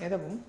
E ta bon.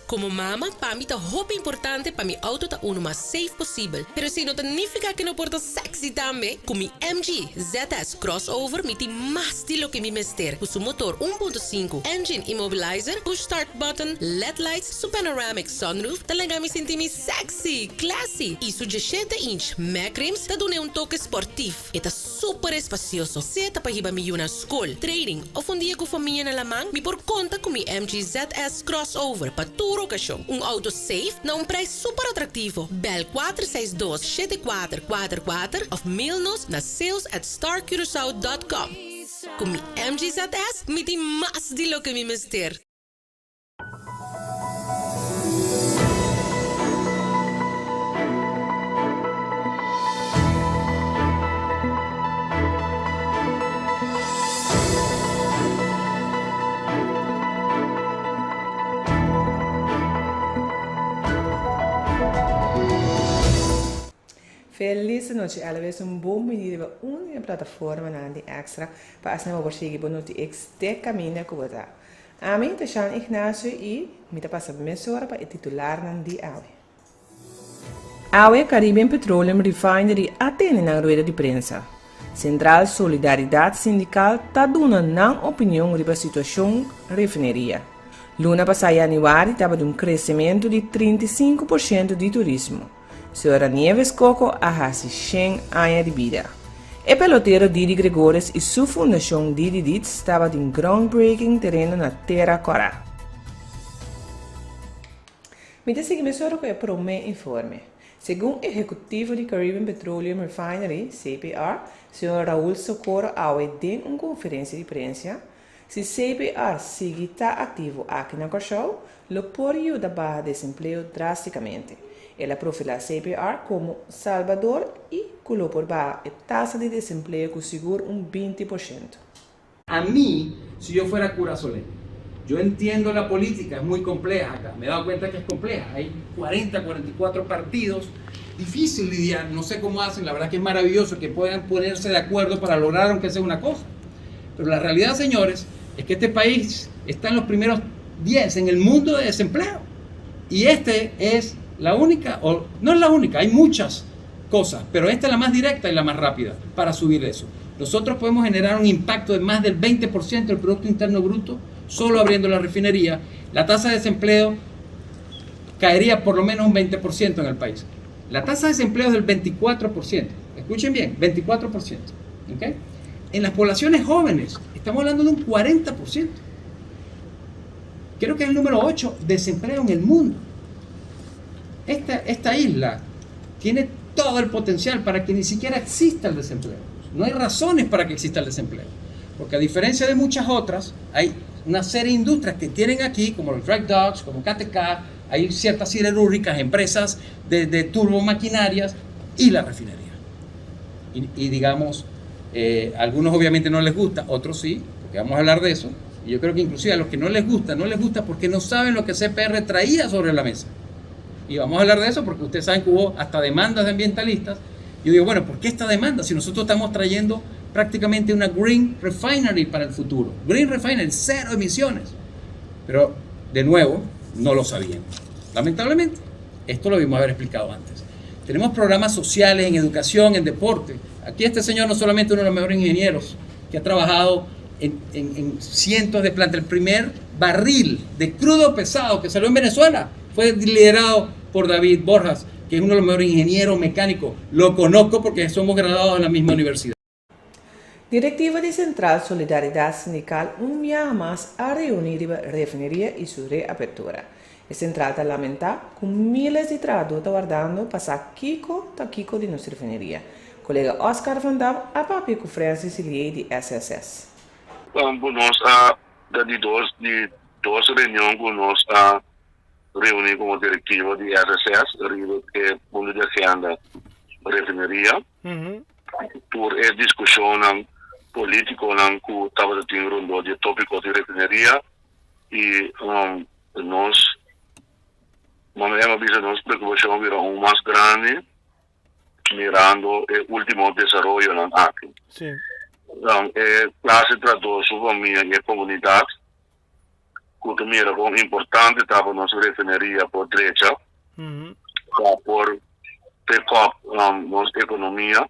Komo mama, pa mi ta hopi importante pa mi outo ta unu mas safe posibel. Pero esei no ta nifiká ku e no por ta sexy tambe. Ku mi MG ZS Crossover mi tin mas di loke mi mester. Ku su motor 1.5, engine immobilizer, push start button, led lights, su panoramic sunroof ta laga mi sinti mi sexy, classy y su 17 inch Mac rims ta dun'e un toke sportief. E ta super espacioso, sea ta pa hiba mi yu na scol, training of un dia cu famia na laman, mi por conta cu mi MG ZS Crossover pa tur ocasion. Un auto safe na un prijs super atractivo. Bel 462 7444 of mail nos na sales@starcuracao.com. Cu mi MG ZS mi tin mas di loke mi mester. Felis nochi alabes un bon bini riba un di e plataformanan di Extra pa asina bo por sigui bo noti ex te caminda cu bo ta. Ami ta Shan Ignacio i mi ta pasa mesora pa e titularnan di awe. Awe Caribbean Petroleum Refinery a tene nan rueda di prensa. Sentral Solidaridat Sindical ta duna nan opinion riba situashon refineria. Luna pasá yanüari tabatin un kresementu di 35% di turismo. Señora Nieves Coco a hasi shen aña di bida. E pelotero Didi Gregorius i su fundashon Didi Deeds tabatin groundbreaking tereno na Tera Kòrá. Mi ta sigui mesora ku e promé informe. Segun ehekutivo di Caribbean Petroleum Refinery, CPR, señor Raul Socorro awe den un konferensia di prensa, Si CPR sigui ta aktivo aki na Kòrsou, lo por yuda baha desempleo drástikamente. El a profilá CPR komo salbador i ku lo por baha e tasa di desempleo ku sigur un 20%. A mi, si yo fuera curazoleño, yo entiendo la política, es muy compleja acá, me he dado cuenta que es compleja, hay 40, 44 partidos, difícil lidiar, no sé cómo hacen, la verdad que es maravilloso que puedan ponerse de acuerdo para lograr aunque sea una cosa. Pero la realidad, señores, es que este país está en los primeros 10 en el mundo de desempleo. Y este es la única, o no es la única, hay muchas cosas, pero esta es la más directa y la más rápida para subir eso. Nosotros podemos generar un impacto de más del 20% del Producto Interno Bruto solo abriendo la refinería. La tasa de desempleo caería por lo menos un 20% en el país. La tasa de desempleo es del 24%. Escuchen bien, 24%. ¿Okay? En las poblaciones jóvenes, estamos hablando de un 40%. Creo que es el número 8 desempleo en el mundo. Esta, esta isla tiene todo el potencial para que ni siquiera exista el desempleo. No hay razones para que exista el desempleo. Porque a diferencia de muchas otras, hay una serie de industrias que tienen aquí, como los dry docks, como KTK, hay ciertas siderúrgicas, empresas de, de turbomaquinarias y la refinería. Y, y digamos, eh, algunos obviamente no les gusta, otros sí, porque vamos a hablar de eso. Y yo creo que inclusive a los que no les gusta, no les gusta porque no saben lo que CPR traía sobre la mesa. Y vamos a hablar de eso porque ustedes saben que hubo hasta demandas de ambientalistas. Yo digo, bueno, ¿por qué esta demanda? Si nosotros estamos trayendo prácticamente una green refinery para el futuro. Green refinery, cero emisiones. Pero, de nuevo, no lo sabían. Lamentablemente, esto lo debimos haber explicado antes. Tenemos programas sociales en educación, en deporte. Aquí este señor no solamente uno de los mejores ingenieros que ha trabajado en, en, en cientos de plantas. El primer barril de crudo pesado que salió en Venezuela fue liderado por David Borjas, que es uno de los mejores ingenieros mecánicos. Lo conozco porque somos graduados en la misma universidad. Direktiva di Sentral Solidaridat Sindikal un biaha mas a reuní riba refineria i su reapertura. E sentral ta lamentá ku míles di trahadó ta wardando pa sa kiko ta kiko di nos refineria. Kolega Oscar van Dam a papia ku Francis Silié di SSS. Ku nos a ta di dos di dos reunion ku nos a reuní komo direktiva di SSS riba e punto di agenda refineria. Tur e diskushonnan polítikonan ku tabata tin rondó di e tópiko di refineria i nos, manera mi a bisa, nos preokupashon a bira aun mas grandi. Mirando e último desaroyonan aki. E klase trahadó, su famia i e komunidat ku ta mira kon importante ta pa nos refineria por drecha, pa por pick up nos ekonomia,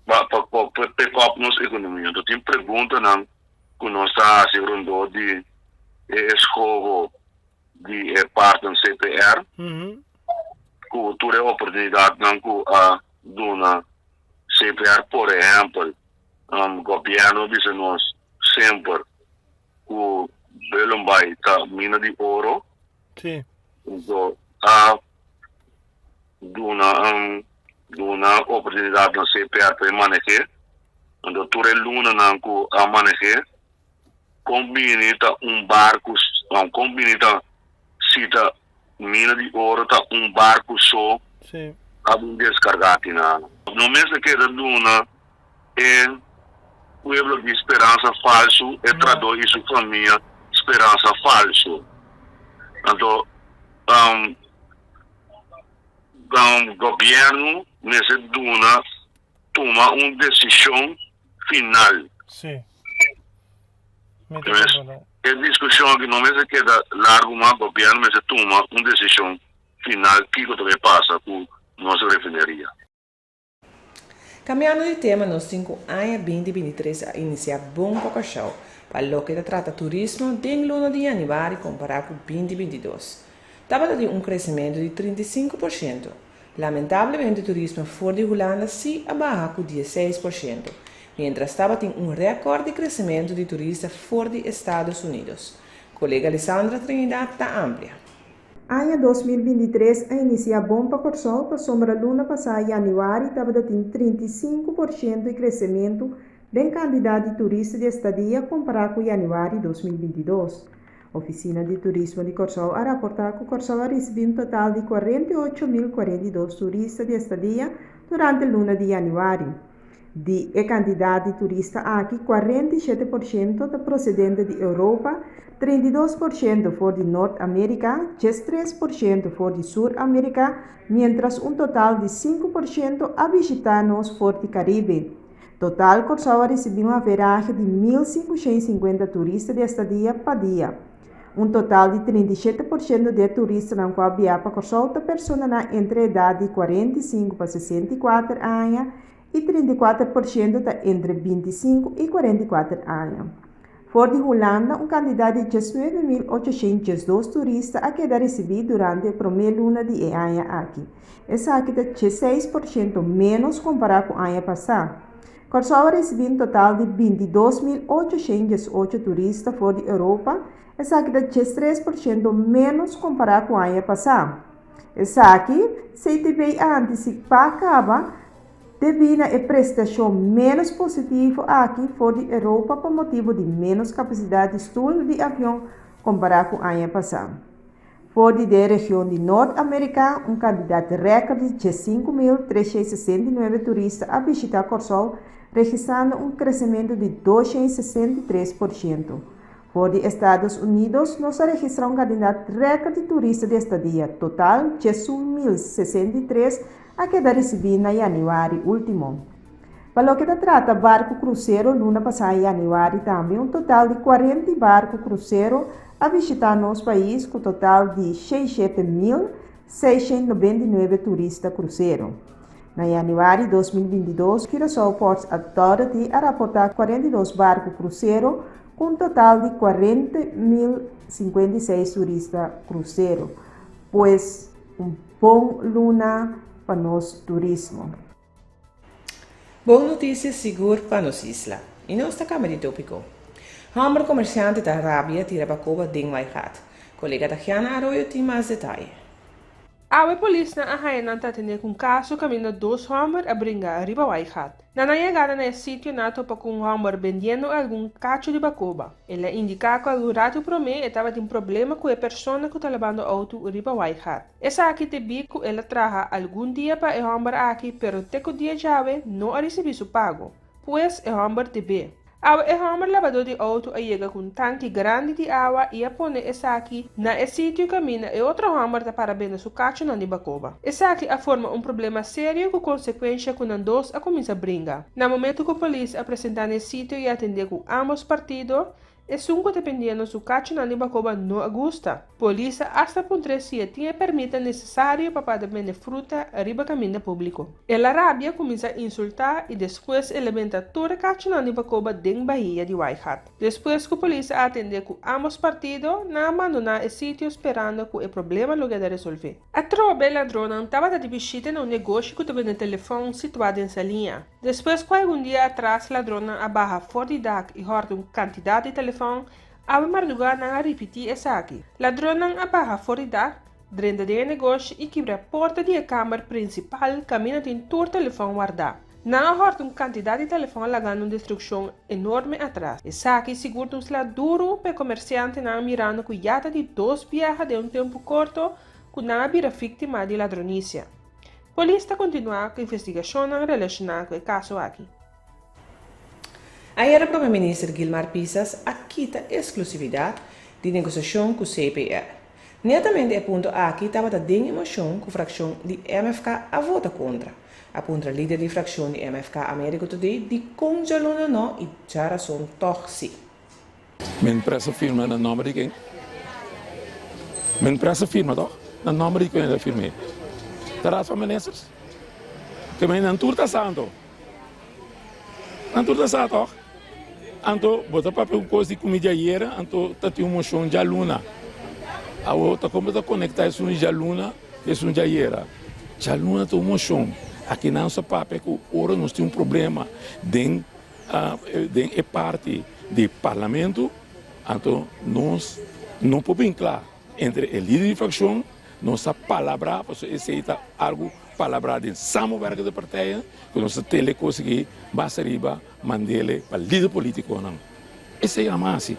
pa por pick up nos ekonomia. Anto tin preguntanan ku nos ta hasi rondó di e eskoho di e partner CPR ku tur e oportunidatnan ku a duna CPR. Por ehèmpel, gobièrnu a bisa nos semper ku Bullenbaai ta mina di oro. Anto a duna duna oportunidat na CPR pa e maneh'é. Anto tur e lunanan ku a maneh'é Kon bini ta un barku, kon bini ta si ta mina di oro ta un barku so a bin deskargá kina. No mester keda duna e pueblo di speransa falsu, e trahadó i su famia speransa falsu. Anto gobièrnu mester duna tuma un desishon final. Sí. Mi ta comprende. E discusion aki no mester keda largo mas, gobierno mester tuma un decision final kico ta bay pasa cu nos refineria. Cambiando di tema, nos tin cu aña 2023 a inicia bon pa Kòrsou pa loke ta trata turismo den luna di yanüari compara cu 2022. Tabata tin un crecemento di 35%. Lamentablemente turismo for di Hulanda sí a baha ku 16%, miéntras tabatin un rèkòrt di kresementu di turista for di Estados Unidos. Kolega Lisandra Trinidad ta amplia. Aña 2023 a inisiá bon pa Kòrsou pasobra luna pasá yanüari tabata tin 35% di kresementu den kantidat di turista di estadia kompará ku yanüari 2022. Ofisina di Turismo di Kòrsou a raportá ku Kòrsou a risibí un total di 48.042 turista di estadia durante luna di yanüari. Di e kantidat di turista aki, 47% ta prosedente di Europa, 32% for di Nort Amérika, 13% for di Sur Amérika, miéntras un total di 5% a bishitá nos for di Karibe. Total, Kòrsou a risibí un averahe di 1.550 turista di estadia pa dia. Un total di 37% di e turistanan ku a biaha pa Kòrsou ta personanan entre edat di 45 pa 64 aña i 34% ta entre 25 i 44 aña. For di Hulanda, un kantidat di 19.812 turista a keda risibí durante e promé luna di e aña aki. Esaki ta 16% ménos kompará ku aña pasá. Kòrsou a risibí un total di 22.818 turista for di Europa, esaki ta 13% ménos kompará ku aña pasá. Esaki, CTB a antisipá kaba debí na e prestashon ménos positivo aki for di Europa pa motibu di ménos kapasidat di stul di avion kompará ku aña pasá. For di den region di Nort Amérika, un kantidat rèkòrt di 15.369 turista a bishitá Kòrsou, registrando un kresementu di 263%. For di Estados Unidos, nos a registrá un kantidat rèkòrt di turista di estadia, total 11.063 a keda risibí na yanüari último. Pa loke ta trata barku krusero, luna pasá yanüari tambe un total di 40 barku krusero a bishitá nos pais ku total di 67.699 turista krusero. Na yanüari 2022, Curaçao Ports Authority a raportá 42 barku krusero ku un total di 40.056 turista krusero. Pues un bon luna pa nos turismo. Bon notisia sigur pa nos isla. I nos ta kambia di tópiko. Hòmber komersiante ta rabia tira bakoba den Waaigat. Kolega Tagiana Arroyo tin mas detaye. Awe polisnan a haña nan ta atendé ku un kaso kaminda dos hòmber a bringa riba Waaigat. Na nan yegada na e sitio nan a topa ku un hòmber bendiendo algun kachu di bakoba. El a indiká ku algun ratu promé e tabatin problema ku e persona ku ta labando outo riba Waaigat. Esaki debí ku el a traha algun dia pa e hòmber aki pero te ku dia djawe no a risibí su pago. Pues e hòmber debé. Awe e hòmber labadó di outo a yega ku un tanki grandi di awa i a pone esaki na e sitio kaminda e otro hòmber ta para bende su kachunan di bakoba. Esaki a forma un problema serio ku konsekuensha ku nan dos a kuminsá bringa. Na momentu ku polis a presentá na e sitio i atendé ku ámbos partido, Esun ku ta bendiendo su kachunan di bakoba no a gusta. Polis a asta puntr'é si e tin e permitnan nesesario pa pada bende fruta riba kaminda públiko. El a rabia, kuminsá insultá i despues el a benta tur e kachunan di bakoba den bahia di Waaigat. Despues ku polis a atendé ku ámbos partido, nan a bandoná e sitio sperando ku e problema lo keda resolvé. Atrobe ladronnan tabata di bishita na un negoshi ku ta bende telefòn situá den Saliña. Despues ku algun dia atras ladronnan a baha for di dak i hòrta un kantidat di telefòn, awe mardugá nan a ripití esaki. Ladronnan a baha for di dak, drenta den e negoshi i kibra porta di e kamber prinsipal kaminda tin tur telefòn wardá. Nan a hòrta un kantidat di telefòn lagando un destrukshon enorme atras. Esaki sigur ta un sla duru pa e komersiantenan mirando ku ya ta di dos biaha den un tempu korto ku nan a bira víktima di ladronisia. Polis ta kontinuá ku investigashonnan relashoná ku e kaso aki. Ayera Prome Minister Gilmar Pisas a kita esklusividat di negosiashon ku CPR. Netamente e punto aki tabata den e moshon ku frakshon di MFK a vota kontra. A puntra lider di frakshon di MFK Americo Thodé dikon djaluna no i djarason tòg si. Men presa firma na nomber di ken? Men presa firma toch? Na nomber di ken el a firm'é? Ta Raad van Ministers? Ke men nan tur ta sa anto. Nan tur ta sa toch? Anto bo ta papia un kos di kumi djayera anto ta tin un moshon djaluna. Awo ta kon bo ta konekta esun di djaluna ku esun djayera? Djaluna ta un moshon. Aki nan sa papia ku ora nos tin un problema den Den e parti di parlamento anto nos no por bin kla entre e lider di frakshon, nos a palabrá pasobra esei ta algu palabrá den samenwerkende partijen ku nos ta tele kos aki mas ariba mandele pa lider politikonan. Esei a hasi,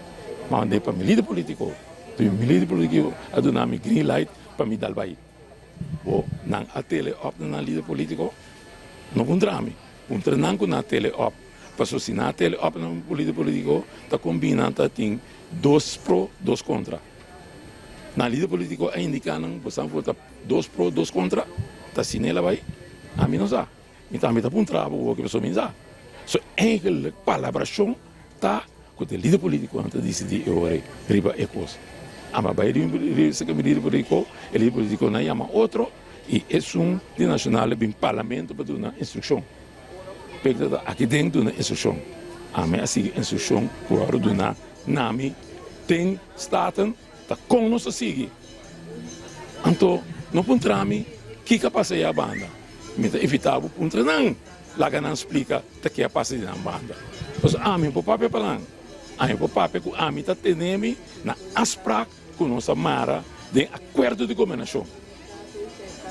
mand'é pa mi lider politiko, mi lider politiko a duna mi green light pa mi dal bai. Bo nan a tele op na nan lider politico? No puntra mi. Puntra nan cu nan a tele op. Pasobra si nan a tele op na un lider politico ta combina ta tin dos pro dos contra. Nan lider politico a indica nan bo san vota dos pro dos contra? Ta asina el a bay? Ami no sa. Mi tambe ta puntra bo awor pasobra mi no sa. So eigenlijk palabracion ta Ku ta e lider politikonan ta disidí e ora ei riba e kos. Ama bai riba esaki mi lider politiko, e lider politikonan yama otro i esun di nashonal a bin parlamento pa duna instrukshon. Pek ta aki den duna instrukshon. Ami a sigui instrukshon ku a wòrdu duná na mi den Staten ta kon nos ta sigui. Anto no puntra mi kiko a pasa ei a banda. Mi ta invitá bo puntra nan. Laga nan splika ta ke a pasa di nan banda. Pasobra ami por papia pa nan. Ami por papia ku ami ta tene mi na afsprak ku nos a mara den akuerdo di gobernashon.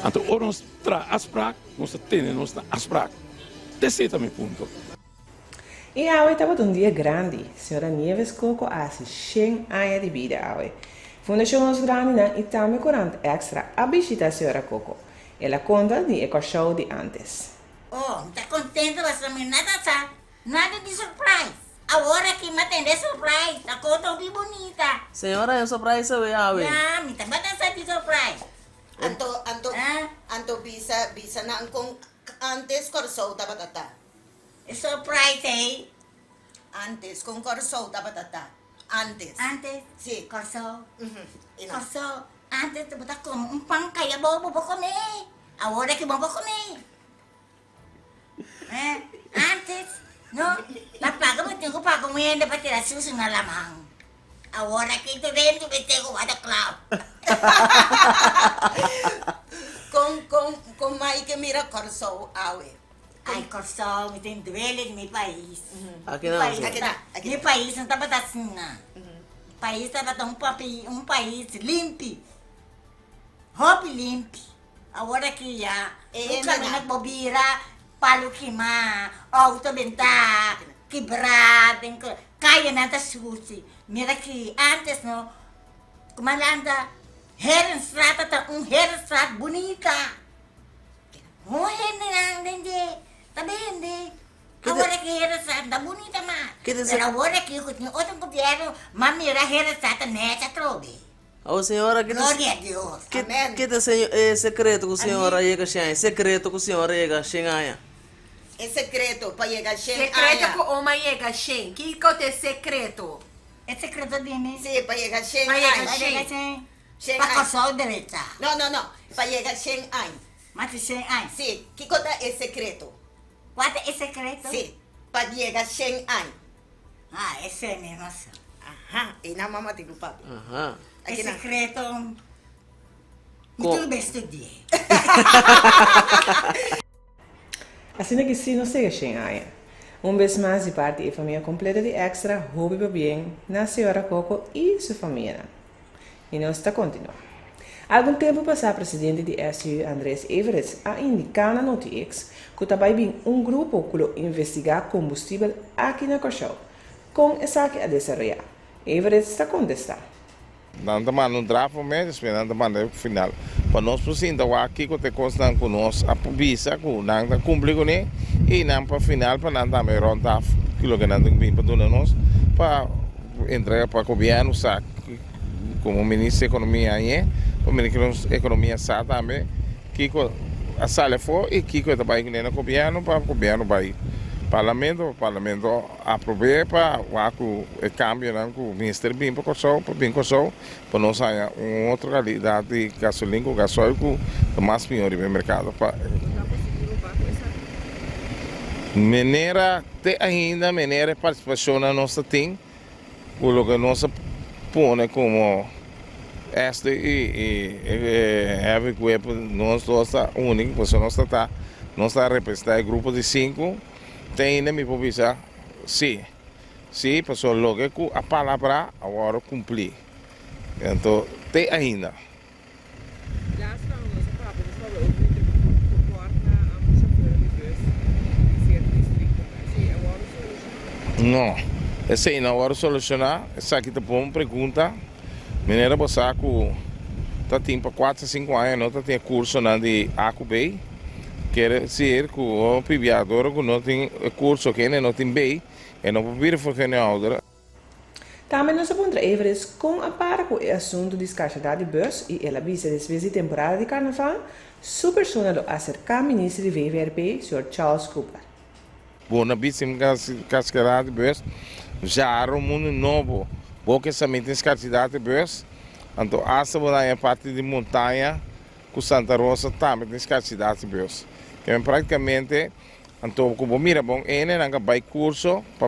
Anto ora nos traha afsprak, nos ta tene nos na afsprak. Esei ta mi punto. I awe tabata un dia grandi. Señora Nieves Coco a hasi shen aña di bida awe. Fundashon Nos Grandinan i tambe Korant Extra a bishita señora Coco. El a konta di e Kòrsou di ántes. Oh, mi ta contento pasobra mi nada sa nada di surprise. Awor aki mi a tende surprise, ta cosa hopi bunita. Señora, e surprise awe awe. Ya, mi tabata sa di surprise. Anto, anto, anto bisa, bisa nan con antes Kòrsou tabata ta. E surprise ei. Antes, con Kòrsou tabata ta. Antes. Antes? Si. Kòrsou. Kòrsou, antes bo ta come un pan kaya bo, bo por come. Awor aki bo por come. Eh, antes, no, pa paga bo tin ku paga un hende pa tira susu na laman. Awor aki tur hende mester ku wada klau. Kon, kon, kon Maike mira Kòrsou awe? Ai Kòrsou, mi tin duele di mi pais. Aki nan, Mi pais Aki nan, aki mi nan. pais no tabata asina. Pais tabata un papi, un pais limpi. Hopi limpi. Awor aki ya E un camino hendenan. bo bira palu kima, auto benta, kibra, den cayenan ta sushi. Mira aki antes no, kuma lanta Herenstraat ta ta un Herenstraat bunita. Ho hendenan den dje ta bende. Awor aki Herenstraat ta bunita mas. Pero awor aki ku tin otro gobièrnu, m'a mira hende sa ta nèchi atrobe. Awo señora, ki ta Gloria a Dios. Amen. Ki ta e sekreto ku señora a yega shen aña? Sekreto ku señora a yega shen aña? E sekreto pa yega shen aña. Sekreto ku oma yega shen. Kiko ta e sekreto? E sekreto di mi. Si, pa yega shen Pa yega aña. Pa yega shen. Shen Pa aña. Kòrsou drecha. No, no, no. Pa yega shen aña. Mas di shen aña. Si. Kiko ta e sekreto? Kua ta e sekreto? Si, pa yega shen aña. Ah, esei mi no sa. Aha, ei nan mama tin ku papia. Aha. E sekreto mi tur be studi'é. Asina ki si nos yega shen aña. Un bes mas di parti e famia kompleto di Extra hopi pabien na señora Coco i su famianan. I nos ta kontinuá. Algun tempu pasá presidente di SU Andres Everits a indiká na NotiX ku ta bai bin un grupo ku lo investigá kombustibel aki na Kòrsou. Kon esaki a desaroyá? Everits ta kontestá. Nan ta manda un draft promé, despues nan ta manda e final. Pa nos por sinta wak kiko ta e kosnan ku nos a bisa ku nan ta kumpli kuné i nan pa final pa nan tambe rònt af ki loke nan tin bin pa duna nos pa entrega pa gobièrnu sa Komo Minister di Ekonomia añe, pa Minister di Ekonomia sa tambe kiko a sali afó i kiko e ta bai kuné na gobièrnu pa gobièrnu bai Parlamento, pa Parlamento aprob'é pa wak ku e kambionan ku mester bin pa Kòrsou, pa bin Kòrsou pa nos haña un otro kalidat di gasolin ku gasoil ku ta mas mihó riba e merkado pa Manera te ainda manera e partisipashonnan nos ta tin. Ku loke nos a pone komo este i e heavy equipment nos dos ta uni pasobra nos ta ta nos ta representa e grupo di sinku te ainda mi por bisa si si pasobra loke ku a palabra a wòrdu kumpli anto te ainda. Last round nos a papia, nos papia over di tekort na chauffeur di bus di cierto districto. Esey a wordo soluciona? No, esey no a wordo soluciona. Esaki ta bon pregunta. Manera bo sa cu ta tin pa cuatro cinco aña no ta tin e cursonan di A cu B. Kere decir cu hopi biahador cu no tin e curso kende no tin B, e no por bira vergunninghouder. Tambe nos a puntra Everest kon a para ku e asuntu di skarsedat di bus i el a bisa despues di temporada di karnaval su persona lo aserká minister di VVRP, señor Charles Cooper. Bo na bisa mi skarsedat di bus, jara un mundu nobo, bo ke sa mi tin skarsedat di bus, anto asta bo na e parti di montaña ku Santa Rosa tambe tin skarsedat di bus. Ke men praktikamente Anto ku bo mira bon ene nan ka bai kurso pa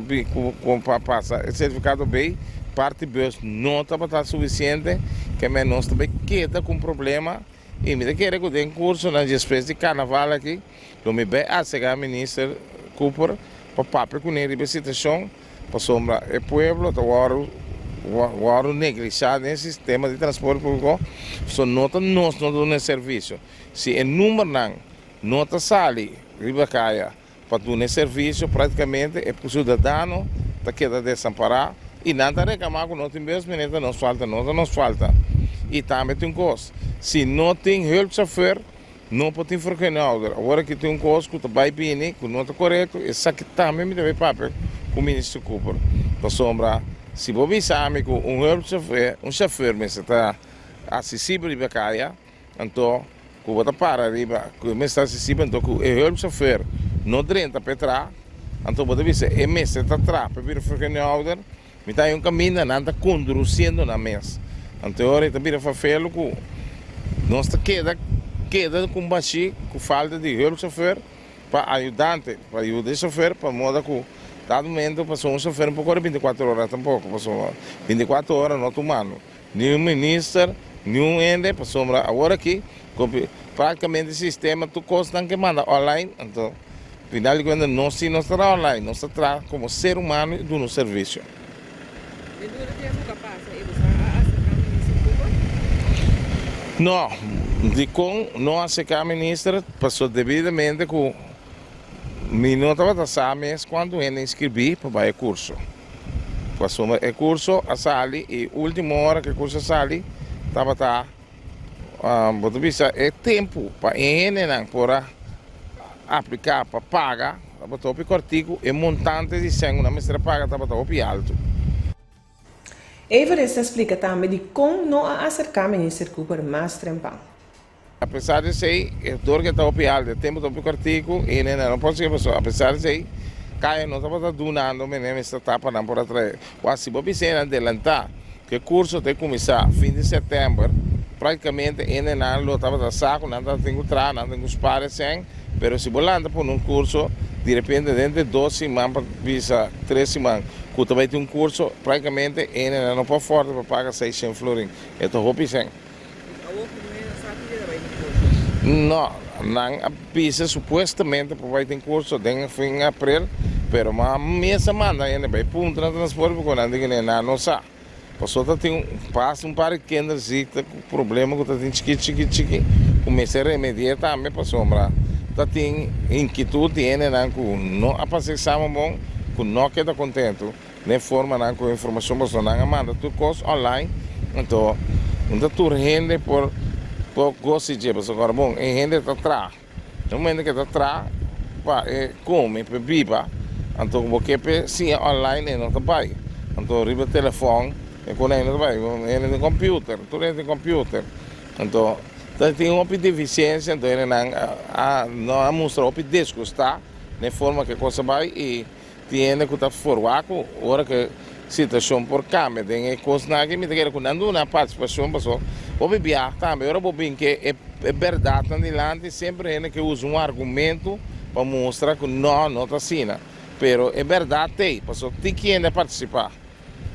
pa pasa e sertifikado bay parti bus no tabata sufisiente ke men nos ta bai keda ku un problema i mi ta kere ku den kursonan despues di karnaval aki lo mi bai aserka minister Cooper pa papia kuné riba e situashon pasobra e pueblo ta wòrdu wòrdu neglisha den e sistema di transporte públiko so no ta nos no ta duna e servisio si e numbernan No ta sali riba kaya pa duna e servisio, praktikamente e siudadano ta keda desampará i nan ta reklamá ku no tin bes mineta nos falta, no ta nos falta. I tambe tin un kos, si no tin hulpchauffeur no por tin vergunninghouder. Awor aki tin un kos ku ta bai bini ku no ta korekto, esaki tambe mi ta bai papia ku Minister Cooper pasobra si bo bisa ami ku un hulpchauffeur, un chauffeur mester ta asesibel riba kaya, Anto ku bo ta para riba ku e mester asisí anto ku e hulpchauffeur no drenta p'e tra, anto bo ta bisa e mester ta tra p'e bira vergunninghouder, mi ta haña un kaminda nan ta kondrusiendo nan mes. Anto e ora e ta bira fafelu ku nos ta keda keda ku un bashí ku falta di hulpchauffeur pa ayudante pa yuda e chauffeur pa moda ku dado momento pasobra un chauffeur no por kore bintikuater ora tampoko pasobra bintikuater ora no ta humano. Ni un minister, ni un hende, pasobra awor aki practicamente sistema tur cosnan ke manda online, anto final di cuenta nos si no ta traha online, nos ta traha como ser humano y duna un servicio. Den tur e tempo cu a pasa e bo sa a acerca minister Cooper? No, dicon no acerca minister, pasobra debidamente cu Mi no tabata sa mes cuanto hende inscribi pa bay e curso. Pasobra e curso a sali y ultimo ora cu e curso a sali tabata bo ta bisa e tempo pa e hendenan por a aplica pa paga. Tabata hopi kòrtiku, e montante di sèn ku nan mester a paga tabata hopi altu. Everest a splika tambe dikon no a aserká Minister Cooper mas trempan. Apesar di esei, e dor ke ta hopi altu, e tempu ta hopi kòrtiku i hende no por sigui pasobra apesar di esei, kaya no tabata dunando manera mester ta pa nan por a trae. Wak si bo bisa hende adelantá ku e kurso ta kuminsá fin di sèptèmber, práktikamente hendenan lo tabata sa ku nan tabatin ku traha, nan tabatin ku spar e sèn, pero si bo lanta pone un kurso, direpente denter dos siman pa bisa tres siman ku ta bai tin un kurso, práktikamente hendenan no por afòrda pa paga seishent florin. E ta hopi sèn. No, nan a bisa supuestamente por bai tin curso den fin april, pero ma mes a manda hende bai puntra na transporte porque nan di cu nan no sa. Pasobra ta tin pas un par di kinderziekte cu problema cu ta tin chiki chiki chiki cu mester remedia tambe pasobra ta tin inquietud di hendenan cu no a pasa examen bon cu no keda contento. Den formanan ku informashon pasobra nan a manda tur kos online, anto no ta tur hende por por gosi dje pasobra ora bon e hende ta traha, na momento ke ta traha pa e kome pa e biba anto bo ke p'e siña online e no ta bai, anto riba telefòn e kos nan no ta bai, hende tin computer tur hende tin computer anto ta tin hopi defisiensia anto hendenan a no a mustra hopi disgustá den forma ke kos a bai i. Tin hende ku ta forwá ku ora ku e situashon por kambia den e kosnan aki, mi ta kere ku nan duna partisipashon pasobra hopi biaha tambe ora bo bin ke e bèrdatnan dilanti semper hende ke usa un argumento pa mustra ku nò, no ta asina. Pero e bèrdat t'ei pasobra tin kende a partisipá.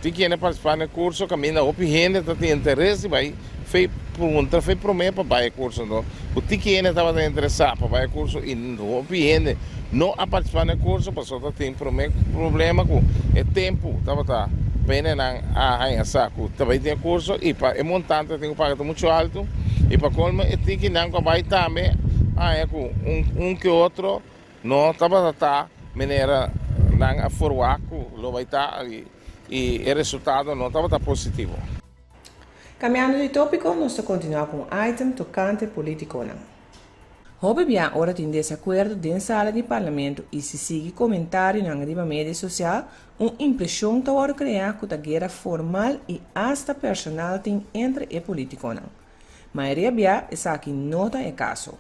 Tin kende a partisipá na e kurso kaminda hopi hende ta tin interes di bai fei puntra fei promé pa bai e kurso. Anto ku tin kende tabata interesá pa bai e kurso i hopi hende no a partisipá na e kurso pasobra ta tin promé problema ku e tempu tabata pa hendenan a haña sa ku ta bai tin e kurso i pa e montante tin ku paga ta muchu altu i pa kolmo e tikinan ku a bai tambe a haña ku un ke otro No tabata ta manera nan a forwak ku lo bai ta i e resultado no tabata positivo. Kambiando di tópiko, nos ta kontinuá ku un item tokante polítikonan. Hopi bia ora tin desakuerdo den sala di parlamento i si sigui komentarionan riba media sosial, un impreshon ta wòrdu kreá ku ta guera formal i asta personal tin entre e polítikonan. Mayoria bia esaki no ta e kaso.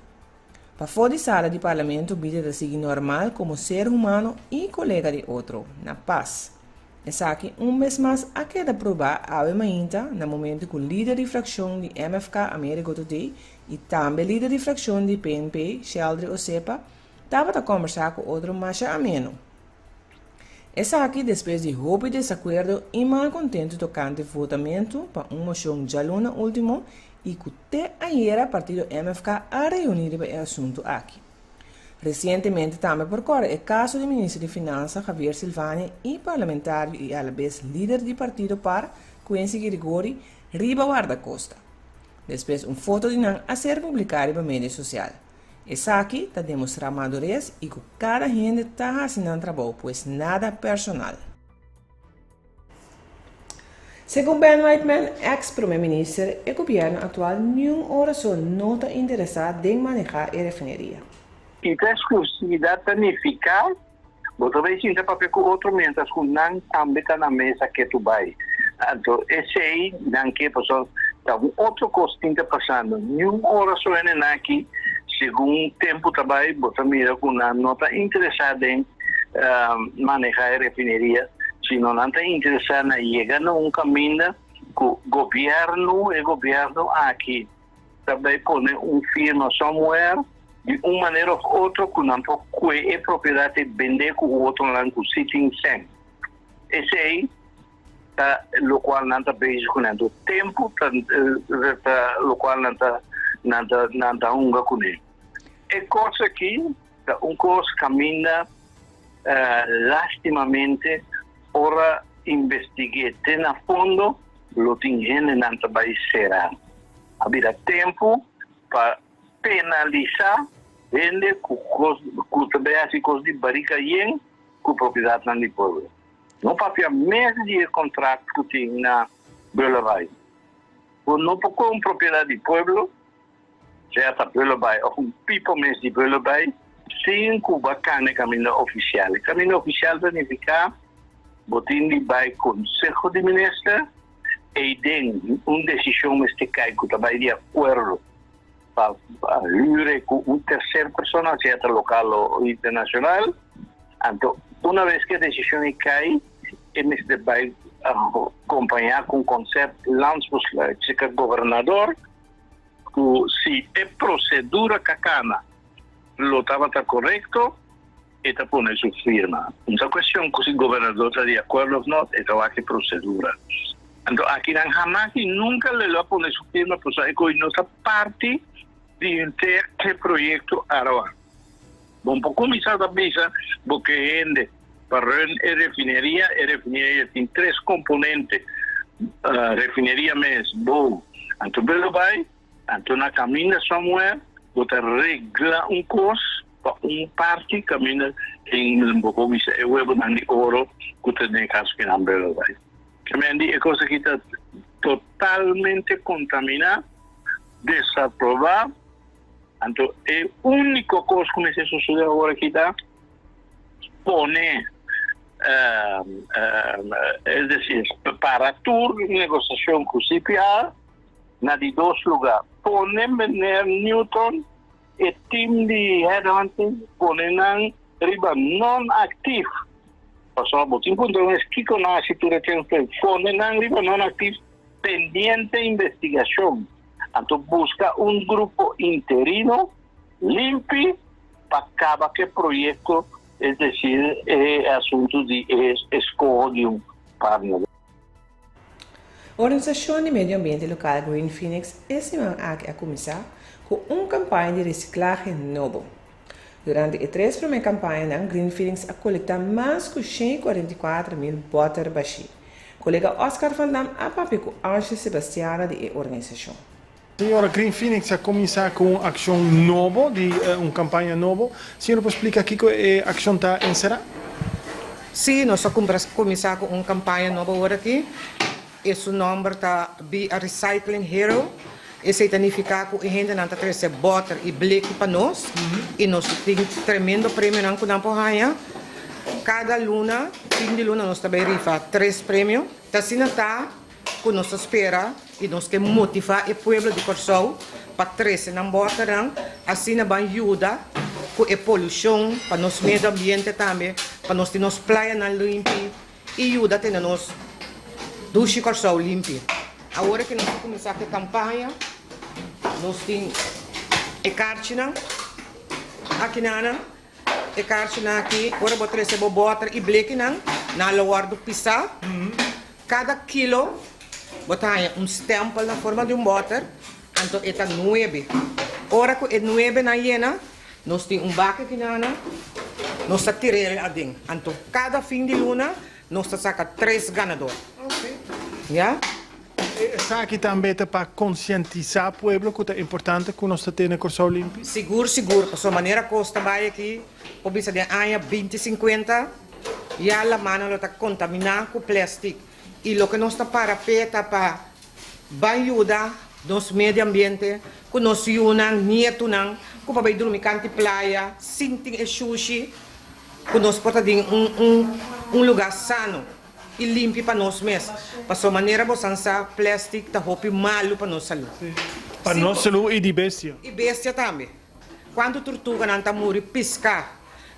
Pafó di sala di parlamento bida ta sigui normal komo ser humano i kolega di otro, na pas. Esaki un bes mas a keda probá awe mainta na momento ku lider di frakshon di MFK Amerigo Todé i tambe lider di frakshon di PNP Sheldry Osepa tabata kòmbersá ku otro masha ameno. Esaki despues di hopi desakuerdo i malkontentu tokante votamentu pa un moshon djaluna último i ku te ayera partido MFK a reuní riba e asuntu aki. Resientemente tambe por kòrda e kaso di minister di Finansa Javier Silvania i parlamentario i alabes lider di partido par Quincy Girigorie riba Wardakosta. Despues un foto di nan a ser publiká riba media sosial. Esaki ta demostrá madures i ku kada hende ta hasi nan trabou, pues nada personal. Segun Ben Whiteman, eks prome minister, e gobièrnu aktual niun ora so no ta interesá den manehá e refineria. Kiko eksklusividat ta nifiká? Bo ta bai sinta papia ku otro miéntras ku nan tambe ta na mesa ketu bai. Anto esei nan ke pasobra ta un otro kos tin ta pasando. Niun ora so hende nan aki segun tempu ta bai bo ta mira ku nan no ta interesá den manehá e refineria, sino nan ta interesá na yega na un kaminda ku gobièrnu, e gobièrnu aki ta bai pone un firma somewhere di un manera òf otro ku nan por kue e propiedat i bend'é ku otronan ku si tin sèn. Esei ta lokual nan ta bezig kuné. Anto tempu ta ta lokual nan ta nan ta nan ta hunga kuné. E kos aki Ta un kos kaminda lastimamente ora investig'é te na fondo lo tin hendenan ta bai sera. A bira tempu pa penalisá hende ku kos ku ta bai hasi kos di barika yen ku propiedatnan di pueblo. No papia mes di e kontrakt ku tin na Bullenbaai. Bo no por kohe un propiedat di pueblo. Sea ta Bullenbaai of un pipo mes di Bullenbaai, Sin ku bo a kana e kaminda ofisial. E kaminda ofisial ta nifiká bo tin di bai Konseho di Minister, eiden un desishon mester kai ku ta bai di akuerdo pa hür ku un terser persona, sea ta lokal o internashonal. Anto una bes ku e desishon ei kai, e mester bai kompañá ku un konsèpt landsbesluit, seka gobernador ku si e prosedura kakana lo tabata korekto, e ta pone su firma. No ta kuestion ku si gobernador ta di akuerdo òf no, e ta wak e prosedura. Anto akinan hamas i nunka lo lo a pone su firma pasobra e koe no ta parti di henter e proyekto Arawak. Bon por kuminsá ta bisa bo ke hende pa run e refineria, e refineria tin tres komponente, refineria mes, bou, anto belo bai, anto na kaminda somewhere bo ta regla un kos pa un parti kaminda tin bo por bisa e webonan di oro ku ta den e kaso kinan belo bai. Kemendi e kos aki ta totalmente kontaminá, desaprobá. Anto e úniko kos ku mester sosodé awor aki ta pone, es desir, para tur negosiashon ku CPR na di dos lugá. Pone meneer Newton, e tim di headhunting, pone nan riba non-aktif. Pasobra bo tin puntra mes kiko nan hasi tur e tempu ei. Pone nan riba non-aktif pendiente investigashon. Anto buska un grupo interino limpi pa kaba ku e proyekto, es desir e asuntu di e eskoho di un partner. Organisashon di medio ambiente lokal Green Phoenix e siman aki a kuminsá ku un kampaña di resiklahe nobo. Durante e tres promé kampañanan Green Phoenix a kolektá mas ku 144,000 bòter bashí. Kolega Oscar van Dam a papia ku Archie Sebastiana di e organisashon. Señora, Green Phoenix a kuminsá ku un akshon nobo, di un kampaña nobo. Señora por splika kiko e akshon ta enserá? Sí, nos a kuminsá ku un kampaña nobo awor aki. E su nòmber ta Be a Recycling Hero. Esei ta nifiká ku e hendenan ta trese bòter i bleki pa nos i nos tin tremendo premionan ku nan por haña. Kada luna, fin di luna nos ta bai rifa tres premio. Ta asina ta ku nos ta spera i nos ke motivá e pueblo di Kòrsou pa trese nan bòternan, asina ban yuda ku e polushon pa nos medio ambiente tambe, pa nos tin nos playanan limpi i yuda tene nos dushi Kòrsou limpi. Awor ke nos ta kuminsá ku e kampaña, nos tin e karchinan akinanan. E karchinan aki, ora bo trese bo bòter i blekinan, nan lo wòrdu pisá. Kada kilo bo ta haña un stèmpel na forma di un bòter, anto e ta nuebe. Ora ku e nuebenan yena, nos tin un bak akinan, nos ta tir'el aden. Anto kada fin di luna nos ta saka tres ganador. Ya. Esaki tambe ta pa konsientisá pueblo ku ta importante ku nos ta tene Kòrsou limpi? Sigur sigur, pasobra manera kos ta bai aki por bisa den aña binti sinkuenta ya lamannan lo ta kontaminá ku plèstik i loke nos ta para p'e ta pa ban yuda nos medio ambiente ku nos yunan, nietunan ku por bai drumi kanti playa sin tin e shushi ku nos por ta den un un lugá sano. I limpi pa nos mes. Pasobra manera bo san sa, plastic ta hopi malu pa nos salú. Pa nos salú i di bestia. I bestia tambe. Kuantu turtuganan ta muri piská,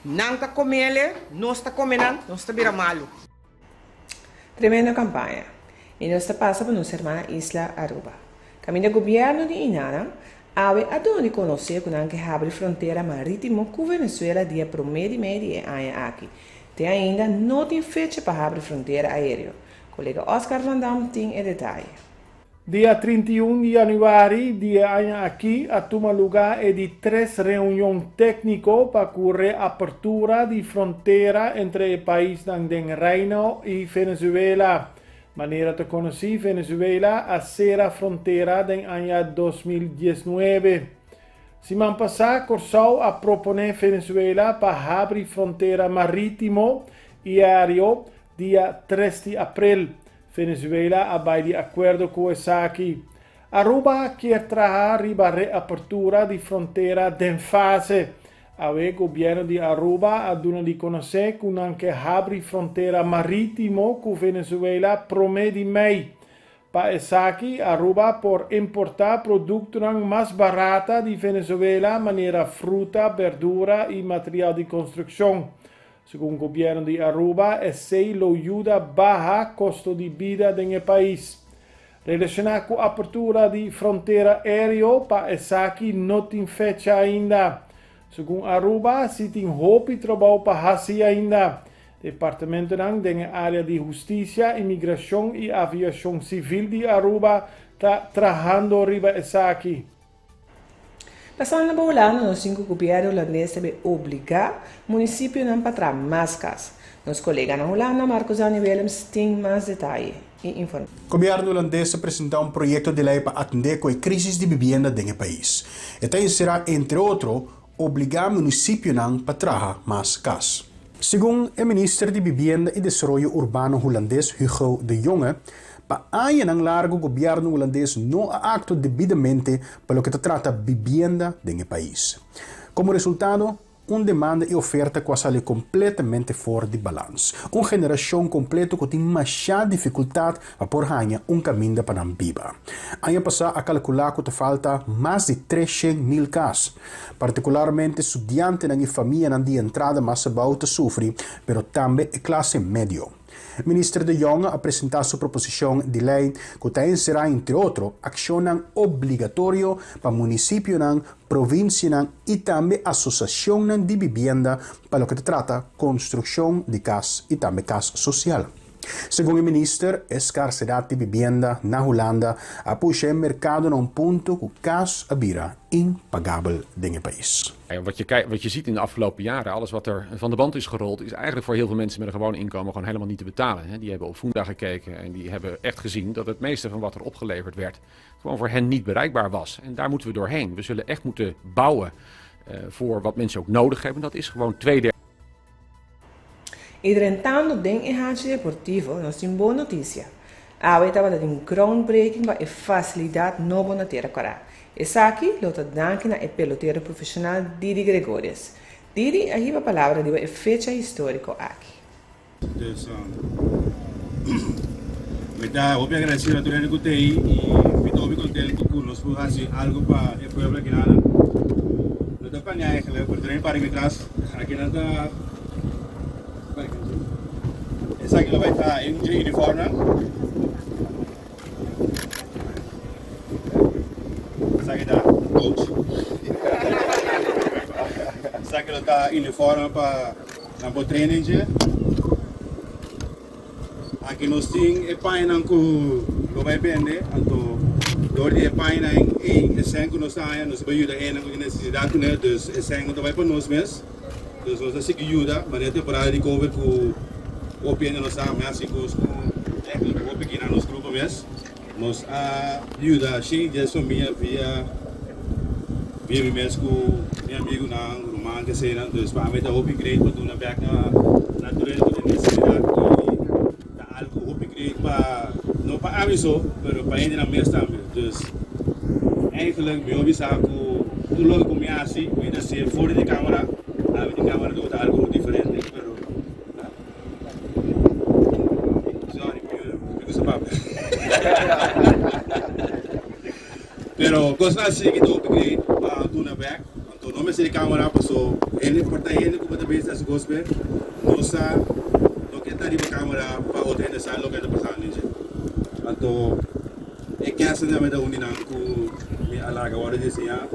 nan ta komele, nos ta kome nan, nos ta bira malu. Tremendo kampaña. I nos ta pasa pa nos hermana isla Aruba. Kaminda gobièrnu di Inana awe a duna di konosé ku nan ke habri frontera marítimo ku Venezuela dia promé di mei di e aña aki. Te ainda no tin fecha pa habri frontera aéreo. Kolega Oscar van Dam tin e detaye. Dia 31 di yanüari di e aña aki a tuma lugá e di tres reunion tékniko pa ku reapertura di frontera entre e paisnan den Reino i Venezuela. Manera ta konosí Venezuela a sera frontera den aña 2019. Siman pasá Kòrsou a proponé Venezuela pa habri frontera marítimo i aéreo dia tres di aprel. Venezuela a bai di akuerdo ku esaki. Aruba kier traha riba reapertura di frontera den fase. Awe gobièrnu di Aruba a duna di konosé ku nan ke habri frontera marítimo ku Venezuela promé di mei. Pa esaki Aruba por importá produktonan mas barata di Venezuela manera fruta, berdura i material di konstrukshon. Segun gobièrnu di Aruba esei lo yuda baha kosto di bida den e pais. Relashoná ku apertura di frontera aéreo pa esaki no tin fecha ainda. Segun Aruba si tin hopi trabou pa hasi ainda. Departamentonan den e área di hustisia, imigrashon i aviashon sivil di Aruba ta trahando riba esaki. Pasando pa Hulanda nos tin ku gobièrnu hulandes ta bay obligá munisipionan pa traha mas kas. Nos kolega na Hulanda, Marco Zani Willems, tin mas detaye i informashon. Gobièrnu hulandes a presentá un proyekto di lei pa atendé ku e krísis di bibienda den e pais. E ta enserá entre otro obligá munisipionan pa traha mas kas. Segun e minister di Bibienda i Desaroyo Urbano hulandes Hugo de Jonge, pa añanan largu gobièrnu hulandes no a aktua debidamente pa loke ta trata bibienda den e pais. Komo resultado, un demanda i oferta ku a sali kompletamente for di balans. Un generashon kompleto ku tin mashá difikultat pa por haña un kaminda pa nan biba. Aña pasá a kalkulá ku ta falta mas di 300.000 kas. Partikularmente studiantenan i famianan di entrada mas abou ta sufri, pero tambe e klase medio. Minister De Jonge a presentá su proposishon di lei ku ta enserá entre otro akshonnan obligatorio pa munisipionan, provinsianan i tambe asosiashonnan di bibienda pa loke ta trata konstrukshon di kas i tambe kas sosial. Segun e minister, e skarsedat di bibienda na Hulanda a pusha e merkado na un punto ku kas a bira impagabel den e pais. Wat je, wat je ziet in de afgelopen jaren, alles wat er van de band is gerold, is eigenlijk voor heel veel mensen met een gewoon inkomen gewoon helemaal niet te betalen. Die hebben op Funda gekeken en die hebben echt gezien dat het meeste van wat er opgeleverd werd, gewoon voor hen niet bereikbaar was. En daar moeten we doorheen. We zullen echt moeten bouwen voor wat mensen ook nodig hebben. Dat is gewoon twee derde. I drentando den e hanchi deportivo nos tin bon notisia. Awe tabata tin groundbreaking pa e fasilidat nobo na Tera Kòrá. Esaki lo ta danki na e pelotero profeshonal Didi Gregorius. Didi a hiba palabra riba e fecha históriko aki. Dus mi ta hopi agradecido na tur hende cu ta ey y mi ta hopi contento cu nos por haci algo pa e pueblo aki nan. No ta planea eigenlijk, pero tur hende para mi tras. Aki nan ta esaki lo bay ta un dje uniformnan. Esaki ta coach. Esaki lo ta uniforme pa nan por training dje. Aki nos tin e pañanan ku lo bai bende, anto dor di e pañanan ei e sèn ku nos ta haña nos ta bai yuda esnan ku tin nesesidat kuné, dus e sèn no ta bai pa nos mes, dus nos ta sigui yuda manera temporada di covid ku hopi hende no sa mi a hasi kos ku eigenlijk hopi aki na nos grupo mes, nos a yuda 110 famia via via mi mes ku mi amigunan, ruman kesenan, dus pa mi ta hopi great pa duna bek na na tur hende ku tin nesesidat i ta algu hopi great pa no pa ami so pero pa hendenan mes tambe, dus eigenlijk mi hopi sa ku tur loke ku mi hasi mi ta hasié for di kamera, ami di kamera ta algu diferente pero. Sorry, mi gusta papia. Pero cosnan así ki ta hopi great pa duna bek. Anto no mester di camera paso hende por ta hende cu bo ta bisa su cos be no sa loke ta riba camera pa otro hende sa loke ta pasando dje. Anto e kersen tambe ta un di nan cu mi a laga worde diseña.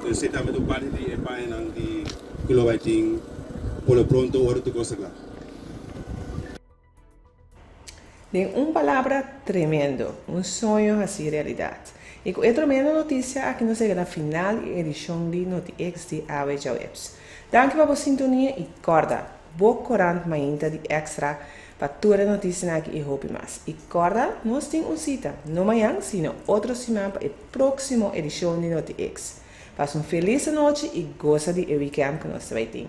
Esey tambe ta un parti di e pañanan di cu lo bay tin por lo pronto ora tur cos ta cla. Den un palabra, tremendo. Un soño haci realidad. Y cu e tremendo noticia aki nos yega na final di e edicion di NotiX di awe djaweps. Danki pa bo sintonia y corda, bo corant mainta di Extra pa tur e noticianan aki y hopi mas. Y corda, nos tin un cita, no mañan sino otro siman pa e proximo edicion di NotiX. Pasa un feliz anochi y goza di e weekend cu nos ta bay tin.